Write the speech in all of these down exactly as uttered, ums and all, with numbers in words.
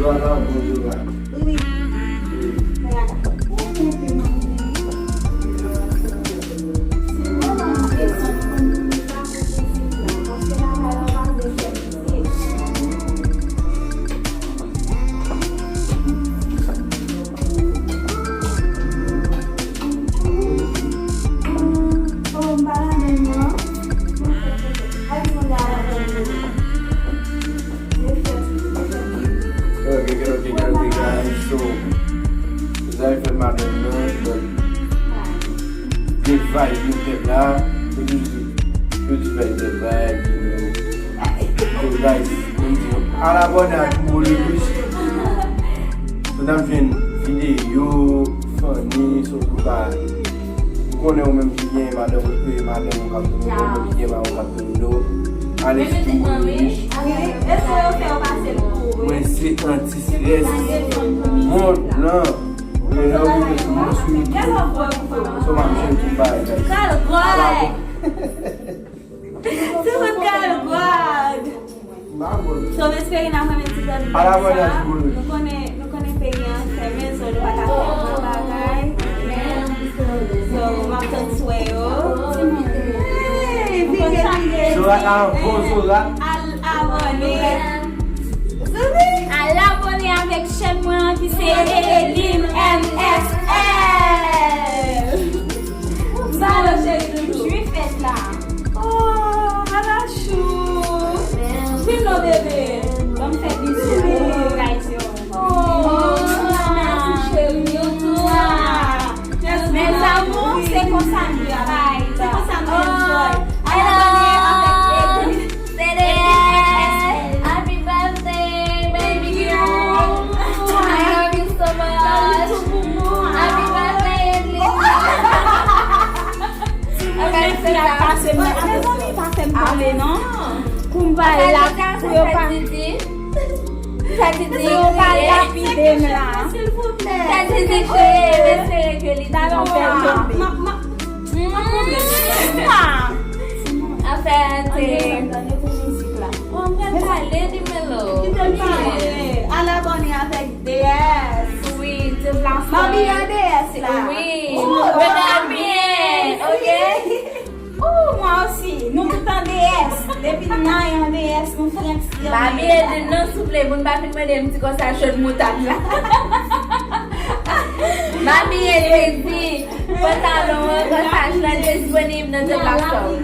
Wi. Ok, ok, ok, ok, guys. So, sa e fè madanm nan, but, de vibe nou fè la, yo di, yo di vibe, de vibe, you know. So, guys, mwen di nou, al abòne ak Molo Rich. Pou n ap jwenn videyo, funny, surtout pa, ou konnen ou menm ki gen madanm, ou madanm ou k ap domine, ou menm ki gen mari ou k ap domine, ale sou Molo Rich. Mwen se anti-stress mond lan. Mwen lè ou rive sou mwen sou YouTube, so m ap jwenn tout bagay, guys. Kal gway! Timoun kal gwad! So, m espere n ap renmen ti zòn sa. Nou konnen, nou konnen peyi an fèmen, so nou pa ka fè bon bagay. So, m ap tann swè yo. Hey, vini, vini. Zorat la, bon Zorat. Al abòne. Al abòne avèk chèn mwen an ki se Eline M S L. Sa yo cheri, nou jwi fèt la. Oh, Alachou. Vin non, bebe. Ban m fè bizou pou guys yo. Oh, mèsi cheri, yo tou la. Mes amours, se konsa nou travay. Se konsa nou enjoy. Al abòne avèk Eline. Happy birthday, baby girl. I love you so much. Happy birthday, Edlin. Mezanmi, pa fè m pale non. Pou m pa la, pou yo pa, pou yo pa lapide m la. Silvouplè. Fè Didi kriye, m espere ke li di yon bèl tonbe. Anfen, te. Bon, m pral pale di Melo. Kite l pale. Al abòne avèk D S. Wi, deplasman. Mami an D S la. Wi. Oh, mwen abye, ok? Oh, mwen osi. Nou tout an D S. Depi n nan yon D S, nou frenk. Mami Edlin nan souple, moun pa fin mande m di konsa chod moutad la. Mami Edlin di, pantalon an, kòsaj lan disponib nan deplasman.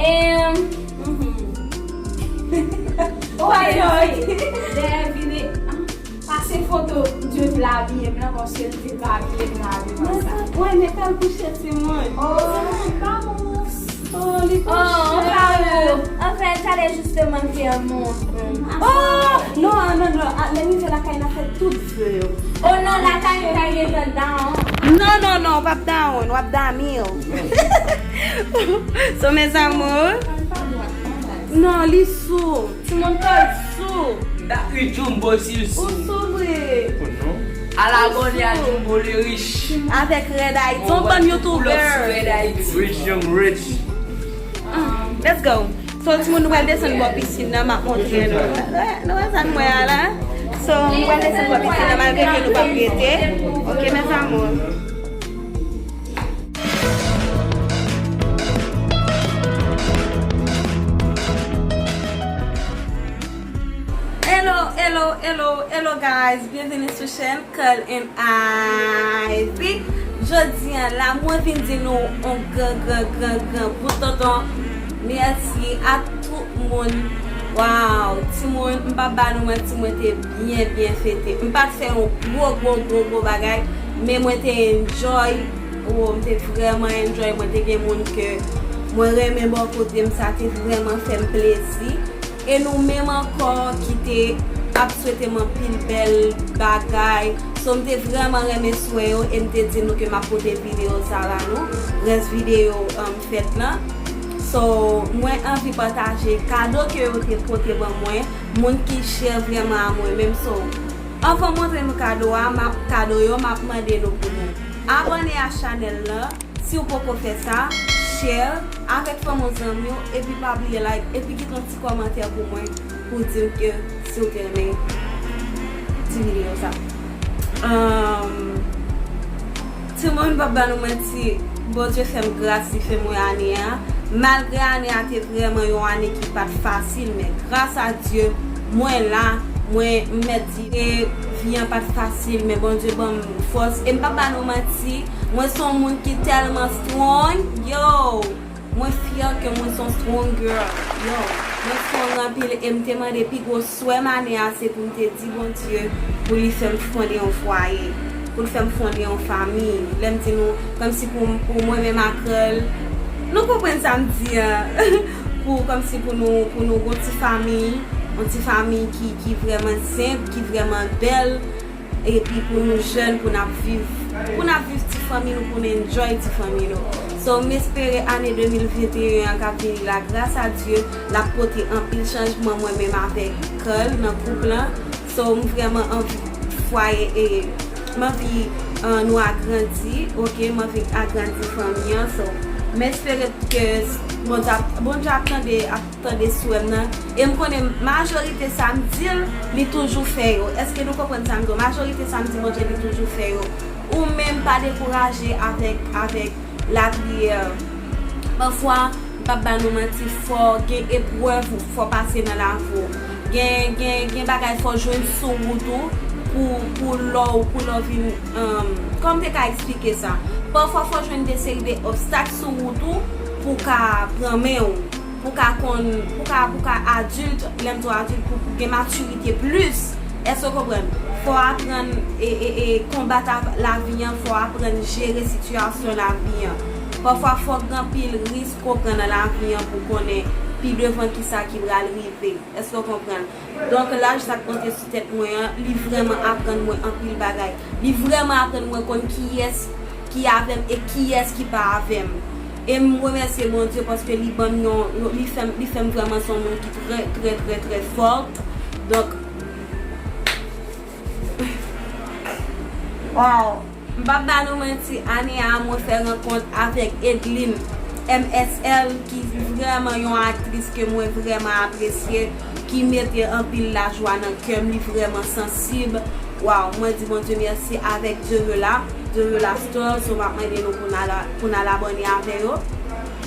Em, Oy, oy. Dèyè vini. Pase foto de vle abiye m nan, paske l te pa abiye m nan abiman sa. Mwen, men kal kouche timoun. Oh, vamos. Oh, li kouche. Oh, vamos. Anfen, tale jisteman fè moun. Oh, non, non, non. Ah, lè m rive lakay, n a fè tout vle yo. Oh non, lakay ou ta gentan down. Non, non, non, w ap down, w ap dami. So, mes amours. Non, li sou. Timoun kòl sou. Dat wi Jumbo si l sou. Ou sou vre. Ala abòne a Jumbo le rich. Avèk Red Haiti. Yon bann YouTuber. Rich Young Rich. Let's go. So, timoun, nou pral desann bò pisin nan, m ap montre nou. Nou wè sa nou wè a la? So, nou pral desann bò pisin nan, malgre ke nou p ap rete. Ok, mes amours. Hello, hello, hello, hello, guys. Byenvini sou chèn Curl and Ivy. Jodi a la, mwen vin di nou yon gran, gran, gran, gran bout tonton mèsi a tout moun. Waw, timoun, m p ap ba nou manti, mwen te byen, byen fete. M pa t fè yon gwo, gwo, gwo, gwo bagay, men mwen te enjoy. Oh, m te vrèman enjoy. Mwen te gen moun ke mwen renmen bò kote m, sa te vrèman fè m plezi. E nou menm ankò ki te ap swete m anpil bèl bagay. So, m te vrèman renmen swè yo e m te di nou ke m ap pote videyo sa ba nou. Rès videyo, um, fèt lan. So, mwen anvi pataje kado ke yo te pote ban mwen, moun ki chè vrèman a mwen menm. So, anvan m montre nou kado a, m ap, kado yo, m ap mande nou pou nou abòne a chanèl lan, si w poko fè sa, share avèk fanmi w, zanmi w, epi pa bliye like, epi kite yon ti kòmantè pou mwen, pou di m ke si w te renmen ti videyo sa. Ahn, timoun, m p ap ba nou manti, Bondye fè m gras, li fè m wè ane a. Malgre ane a te vrèman yon ane ki pa t fasil, men gras a Dye, mwen la, mwen, m mèt di, e vi an pa t fasil, men Bondye ban m fòs. E m p ap ba nou manti, mwen se yon moun ki tèlman strong, yo! Mwen fyè ke mwen se yon strong girl. Yo, mwen strong anpil e m te mande pi gwo swè m ane a se pou m te di Bondye pou li fè m fonde yon fwaye, pou l fè m fonde yon fanmi. Lè m di nou, kòmsi pou, pou mwen menm ak Rèl, nou konprann sa m di an. Pou, kòmsi pou nou, pou nou gon ti fanmi, yon ti fanmi ki, ki vrèman senp, ki vrèman bèl. Epi pou nou jèn, pou n ap viv, pou n ap viv ti fanmi nou, pou n enjoy ti fanmi nou. So, m espere ane de mil venteyen an k ap vini la, gras a Dye, l ap pote anpil chanjman mwen menm avèk Carl nan koup lan. So, m vrèman anvi fwaye e m anvi, uh, nou agrandi, oke? M anvi agrandi fanmi an. So, m espere ke Bondye ap, Bondye ap tande, ap tande swè m nan. E m konnen majorite sa m di l, li toujou fè yo. Èske nou konprann sa m di w? Majorite sa m di Bondye, li toujou fè yo. Ou menm pa dekouraje avèk, avèk lapriyè. Pafwa, m p ap ba nou manti, fò gen eprèv, fò pase nan lavi w. Gen, gen, gen bagay fò jwenn sou wout ou pou, pou lè w, pou lè w vin, um, kòman m te ka eksplike sa? Pafwa fò jwenn de seri de obstak sou wout ou pou w ka pran men w. Pou ka konn, pou ka, pou ka adilt, lè m di w adilt, pou, pou gen matirite plis. Èske w konprann? Fò w aprann e, e, e konbat lavi an, fò w aprann jere sitiyasyon lavi an. Pafwa fò gen anpil risk w pran nan lavi an pou konnen pi devan kisa ki pral rive. Èske w konprann? Donk, laj sa k monte sou tèt mwen an, li vrèman aprann mwen anpil bagay. Li vrèman aprann mwen konn kiyès ki avè m e kiyès ki pa avè m. E m remèsye Bondye paske li ban m yon, yon, li fè m, li fè m vrèman se yon moun ki trè, trè, trè, trè fòt. Donk, wow. M p ap ba nou manti, ane a mwen fè rankont avèk Edline M S L, ki vrèman yon aktris ke mwen vrèman apresye, ki mete anpil lajwa nan kè m, li vrèman sansib. Waw, mwen di Bondye mèsi avèk Dieu veut la, Dieu veut la Store, so m ap mande nou pou n al, pou n al abòne avè yo.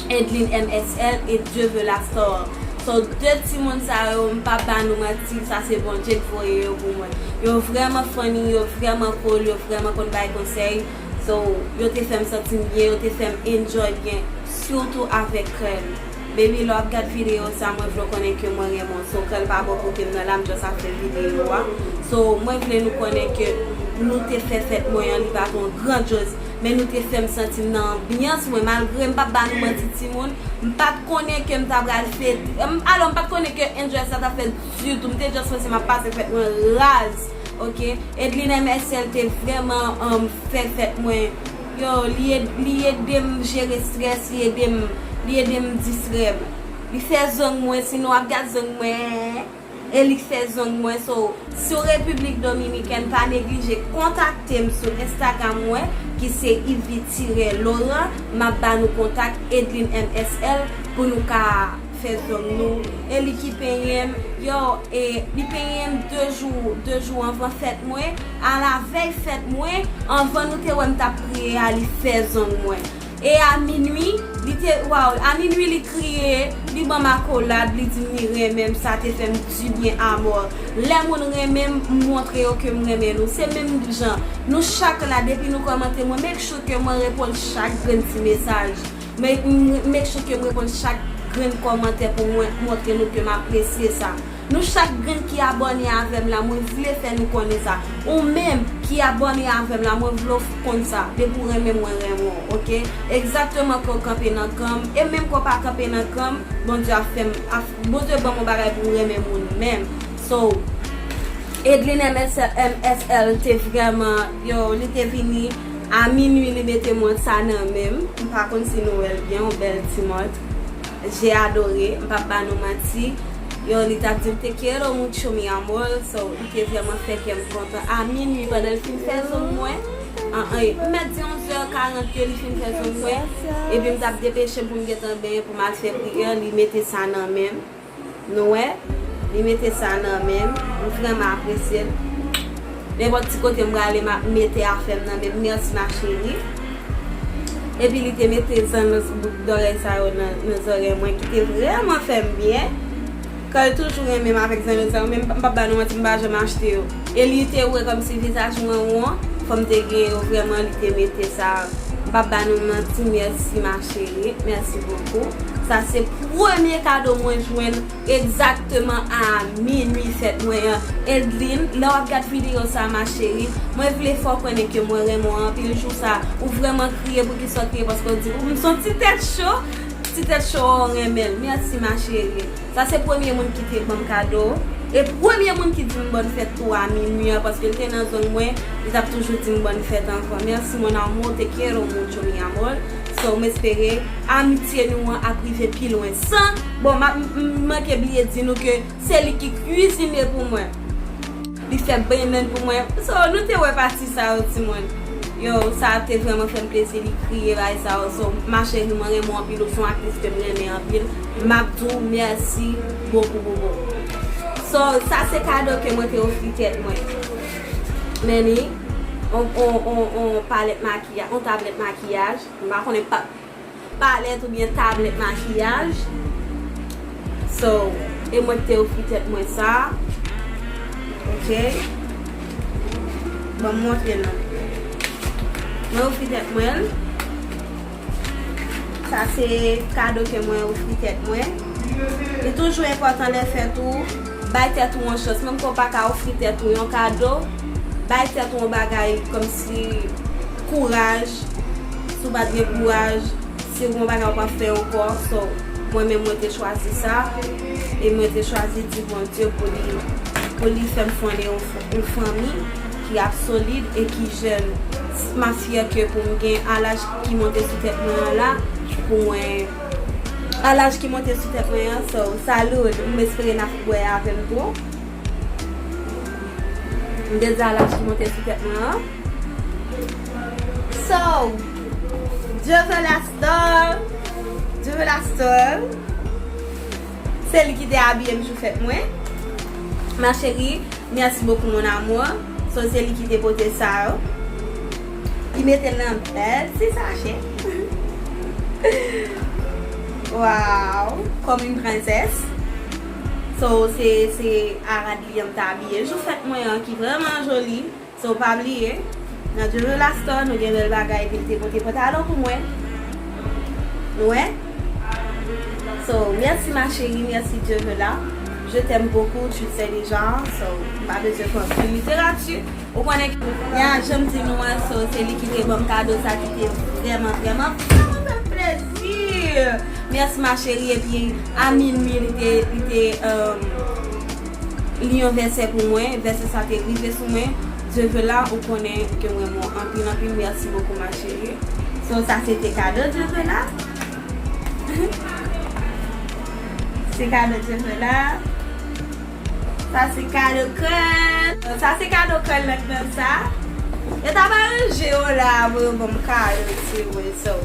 Edline M S L e Dieu veut la Store. So, de timoun sa yo, m p ap ba nou manti, sa se Bondye k voye yo pou mwen. Yo vrèman funny, yo vrèman cool, yo vrèman konn bay konsèy. So, yo te fè m santi m byen, yo te fè m enjoy byen, sitou avèk Krèl. Baby, lè w ap gad videyo sa, mwen vle w konnen ke mwen renmen w. So, Krèl pa bò kote m nan la, m just ap fè videyo a. So, mwen vle nou konnen ke nou te fè fèt mwen an, li pa t yon grandyoz. Men nou te fè m santi m nan anbyans mwen, malgre m p ap ba nou manti timoun, m pa t konnen ke m ta pral fete, m, alò m pa t konnen ke enjoy sa t ap fèt ditou, m te just panse m ap pase fèt mwen raz, oke? Edline M S L te vrèman, um, fè fèt mwen, yo, li ed-, li ede m jere strès, li ede m, li ede m distrè m. Li fè zong mwen, si nou ap gad zong mwen, e li k fè zong mwen. So, sou Repiblik Dominikèn, pa neglije kontakte m sou Instagram mwen, ki se Yvie tire Laurent. M ap ba nou kontak Edline M S L pou nou ka fè zong nou. E li ki penyen m, yo, e li penyen m de jou, de jou anvan fèt mwen, alavèy fèt mwen, anvan nou te wè m t ap priye a, li fè zong mwen. E a minui, li te, waw, a minui li kriye, li ban m akolad, li di m li renmen m, sa te fè m dibyen amò. Lè moun renmen m, m montre yo ke m renmen nou. Se menm jan, nou chak la, depi nou kòmante, mwen make sure ke mwen reponn chak grenn ti mesaj. Mwen, m, make sure ke m reponn chak grenn kòmantè pou mwen montre nou ke m apresye sa. Nou chak grenn ki abòne avè m la, mwen vle fè nou konnen sa. Ou menm ki abòne avè m la, mwen vle w konn sa. Depi w renmen mwen, renmen w, oke? Egzakteman ke w kanpe nan kan m, e menm ke w pa kanpe nan kan m, Bondye ap fè m, ap, Bondye ban m yon bagay pou m renmen moun menm. So, Edline M S L, M S L te vrèman, yo, li te vini a minui, li mete mont sa nan men m. M pa konn si nou wè l byen, yon bèl ti mont. J'ai adoré, m p ap ba nou manti. Yo, li t ap di m, "Te quiero mucho, mi amor." So, li te vrèman fè kè m kontan. A minui, pandan l fin fè zong mwen, an, an, m mèt di onz è karant ke li fin fè zong mwen. Epi m t ap depeche m pou m gentan benyen, pou m al fè priyè, li mete sa nan men m. Nou wè, li mete sa nan men m. M vrèman apresye l. Nenpòt ti kote m prale, m ap mete afè m nan, men mèsi ma chérie. Epi li te mete zanno bouk dòrèy sa yo nan, nan zòrèy mwen, ki te vrèman fè m byen. Kòl toujou renmen m avèk zanno sa yo, men m p ap ba nou manti, m pa janm achte yo. E li te wè kòmsi vizaj mwen won, fò m te gen yo vrèman, li te mete sa. M p ap ba nou manti, mèsi ma chérie, mèsi bokou. Sa se premye kado mwen jwenn egzakteman a minui fèt mwen an. Edlin, lè w ap gad videyo sa, ma chérie, mwen vle fè w konnen ke mwen renmen w anpil jou sa. Ou vrèman kriye pou kisa w kriye, paske w di, "M son ti tèt cho." Ti tèt cho, w renmen l. Mèsi, ma chérie. Sa se premye moun ki te ban m kado. E premye moun ki di m bòn fèt tou a minui an, paske l te nan zòn mwen, li t ap toujou di m bòn fèt ankò. Merci, mon amor, te quiero mucho, mi amor. So, m espere amitye nou an ap rive pi lwen. San, bon, m ap, m, m manke bliye di nou ke se li ki kwizine pou mwen. Li fè benen pou mwen. So, nou te wè pati sa yo, timoun. Yo, sa te vrèman fè m plezi, li kriye, bagay sa yo. So, ma chérie, mwen renmen w anpil, ou se yon aktris ke m renmen anpil. M ap di w mèsi bokou, bokou. So, sa se kado ke mwen te ofri tèt mwen. Men li, on, on, on, on palèt makiyaj, on tablèt makiyaj. M pa konnen pa, palèt oubyen tablèt makiyaj. So, e mwen ki te ofri tèt mwen sa. Ok. Ban m montre nou. Mwen ofri tèt mwen l. Sa se kado ke mwen ofri tèt mwen. Li toujou enpòtan lè fèt ou, bay tèt ou yon chans. Menm ke w pa ka ofri tèt ou yon kado, bay tèt ou yon bagay kòmsi kouraj. Si w pa t gen kouraj, se yon bagay w p ap fè ankò. So, mwen menm, mwen te chwazi sa. E mwen te chwazi di Bondye pou li, pou li fè m fòne yon, yon fanmi ki ap solid e ki jèn. M ap fyè ke pou m gen a laj ki monte sou tèt mwen an la, pou mwen, a laj ki monte sou tèt mwen an. So, salud, m espere n ap bwè avè m tou. M te di a laj ki monte sou tèt mwen an. So, Dieu veut la star. Dieu veut la star. Se li ki te abiye m jou fèt mwen. Ma chérie, merci beaucoup, mon amour. So, se li ki te pote sa yo. Li mete l nan bèl ti sachè. Wow, comme une princesse. So, se, se a rad li an m te abiye jou fèt mwen an ki vrèman joli. So, pa bliye, nan Jojo La Star, nou gen bèl bagay, epi l te pote pantalon pou mwen. Nou wè? So, merci ma chérie, merci Jojo la. Je t'aime beaucoup, tu le sais déjà. So, m pa bezwen fè anpil literati. Ou konnen, ya, jan m di nou an, so, se li ki te ban m kado sa ki te vrèman, vrèman, vrèman fè m plezi. Merci ma chérie, epi a minui, li te, li te, um, li yon vèsè pou mwen, vèsè sa te rive sou mwen. Dieu veut la, ou konnen ke mwen bon anpil, anpil, merci beaucoup ma chérie. So, sa se te kado Dieu veut la. Se kado Dieu veut la. Sa se kado kòl. Sa se kado kòl nan tan sa. Yo t ap aranje yo la pou yo ban m kado, se vre, so.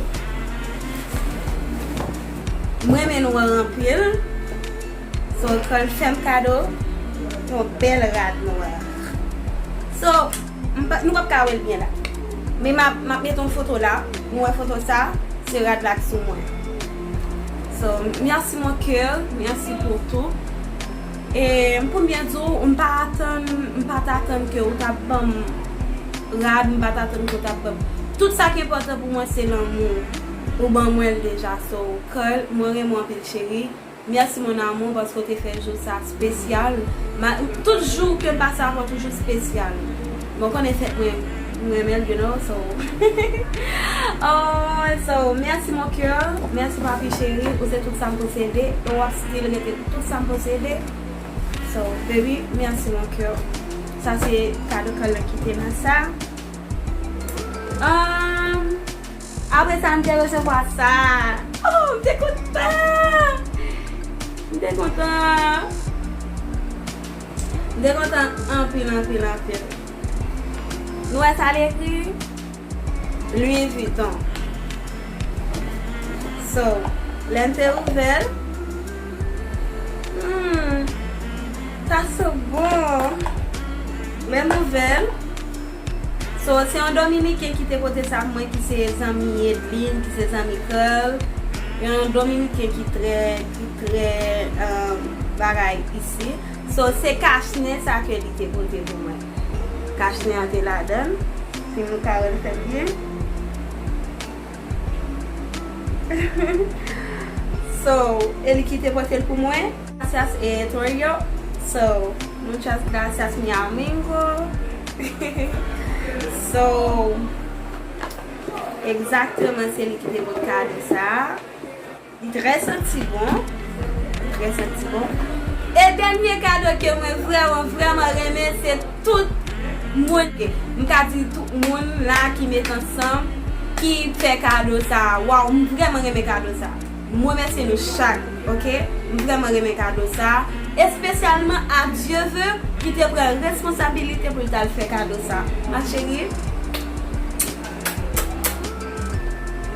Mwen renmen nwa anpil. So, kòl fè m kado yon bèl rad nwa. So, m pa, nou p ap ka wè l byen la. Men m ap, m ap mete yon foto la. Nou wè foto sa, se rad la k sou mwen. So, merci mon cœur, merci pour tout. E m pou m byen di w, m pa atann, m pa t atann ke w t ap ban m rad, m pa t atann ke w t ap ban m. Tout sa ki enpòtan pou mwen se lanmou. Ou ban mwen l deja. So, kòl, mwen renmen w anpil cheri. Merci mon amour, paske w te fè jou sa espesyal. Ma, tout jou ke m pase avè w toujou espesyal. Bon, konnen fèt mwen, m renmen l, you know, so. Oh, so, merci mon cœur, merci papi chéri, ou se tout sa m posede, e w ap still rete tout sa m posede. So, baby, merci mon cœur. Sa se kado kòl lan ki te nan sa. Um, Apre sa, m te resevwa sa. Oh, m te kontan! M te kontan. M te kontan anpil, anpil, anpil. Nou wè sa l ekri? Louis Vuitton. So, lè m te ouvè l, hmm, sa santi bon. M Nouvèl. So, se yon Dominiken ki te pote sa pou mwen, ki se zanmi Edline, ki se zanmi Carl. Yon Dominiken ki trè, ki trè, um, bagay isi. So, se kachnen sa ke li te pote pou mwen. Kachnen an te ladan l. Si nou ka wè l fèt byen. So, e li ki te pote l pou mwen. Gracias, eh, Torio. So, muchas gracias, mi amigo. So, egzakteman, se li ki te pote kado sa. Li trè santi bon. Li trè santi bon. E dènye kado ke mwen vrèman, vrèman renmen, se tout moun, m ka di tout moun la ki met ansanm, ki fè kado sa. Waw, m vrèman renmen kado sa. M remèsye nou chak, oke? M vrèman renmen kado sa. Espesyalman a Dieu veut ki te pran responsabilite pou l t al fè kado sa. Ma chérie.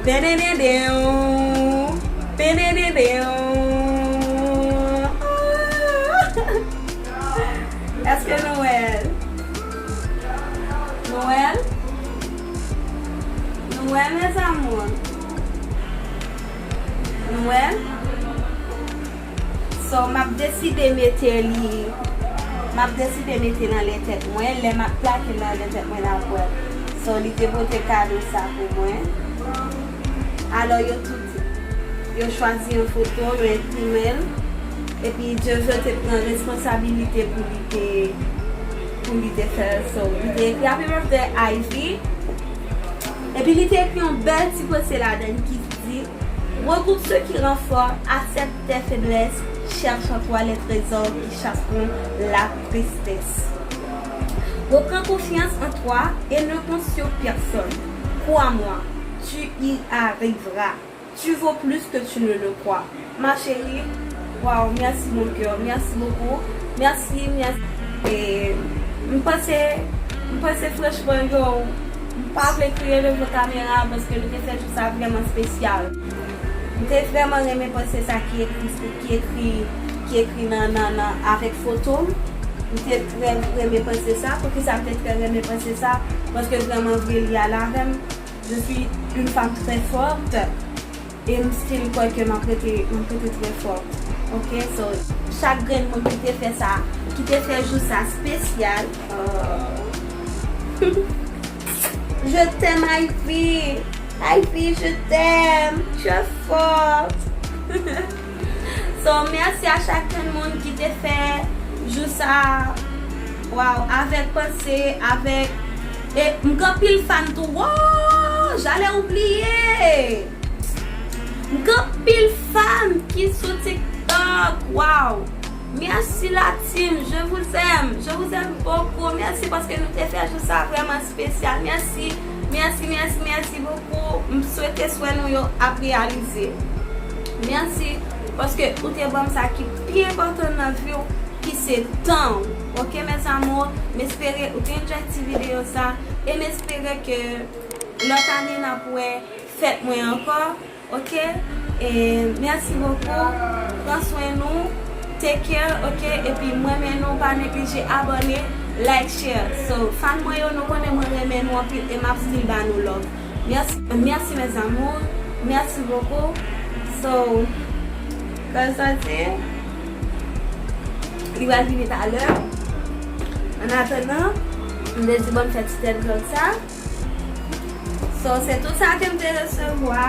Penenenenw. Penenenenw. Èske nou wè l? Nou wè l? Nou wè l, mes amours? Nou wè l? So, m ap deside mete li, m ap deside mete nan lè tèt mwen, lè m ap plake l nan lè tèt mwen, n ap wè l. So, li te pote kado sa pou mwen. Alò, yo tout, yo chwazi yon foto, yo enprime l. Epi, Dieu veut te pran responsabilite pou li te, pou li te fè l. So, li te ekri Happy Birthday, Ivy. Epi, li te ekri yon bèl ti panse ladan l ki di, Regroupe ceux qui rendent fort, accepte tes faiblesses, cherche en toi les trésors qui chasseront la tristesse. Reprends confiance en toi et ne compte sur personne. Crois-moi, tu y arriveras. Tu vaux plus que tu ne le crois. Ma chérie, waw, merci mon cœur, merci beaucoup. Merci, merci. E m panse, m panse franchman, yo, m pa vle kriye devan kamera paske nou te fè jou sa vrèman espesyal. M te vrèman renmen panse sa ki ekri, ki ekri, ki ekri nan, nan, nan, avèk foto m. M te trè renmen panse sa. Poukisa m te trè renmen panse sa? Paske vrèman vre li al avè m. Je suis une femme très forte. E m still kwè ke m ap rete, m ap rete trè fòt. Oke, so, chak grenn moun ki te fè sa, ki te fè jou sa espesyal. Oh. Je t'aime, Ivy. Ivy, je t'aime. Tu es forte. So, mèsi a chak grenn moun ki te fè jou sa, waw, avèk panse, avèk, e m gen anpil fan tou. Wow, j'allais oublier. M gen anpil fan ki sou TikTok. Waw. Mèsi la team, je vous aime, je vous aime beaucoup. Mèsi paske nou te fè jou sa vrèman espesyal. Mèsi, mèsi, mèsi, mèsi beaucoup. M swete swè nou yo ap reyalize. Mèsi paske ou te ban m sa ki pi enpòtan nan vi w, ki se tan w. Oke, mes amours, m espere ou te enjoy ti videyo sa e m espere ke lòt ane n ap wè fèt mwen ankò. Oke? E mèsi bokou. Pran swen nou. Take care, oke? Epi mwen renmen nou, pa neglije abòne, like, share. So, fan mwen yo, nou konnen mwen renmen nou anpil e m ap still ba nou love. Mèsi, mèsi mes amours. Mèsi bokou. So, kòm sa di, li pral vini talè. An atandan, m te di bon m fè ti tèt vlòg sa. So, se tout sa ke m te resevwa.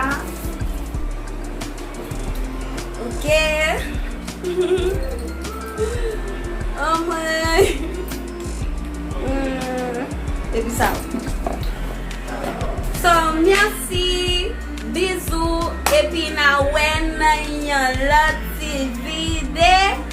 Oke. Oh mwen. Hmm. Epi sa. So, mèsi. Bizou. Epi n a wè nan yon lòt ti vide.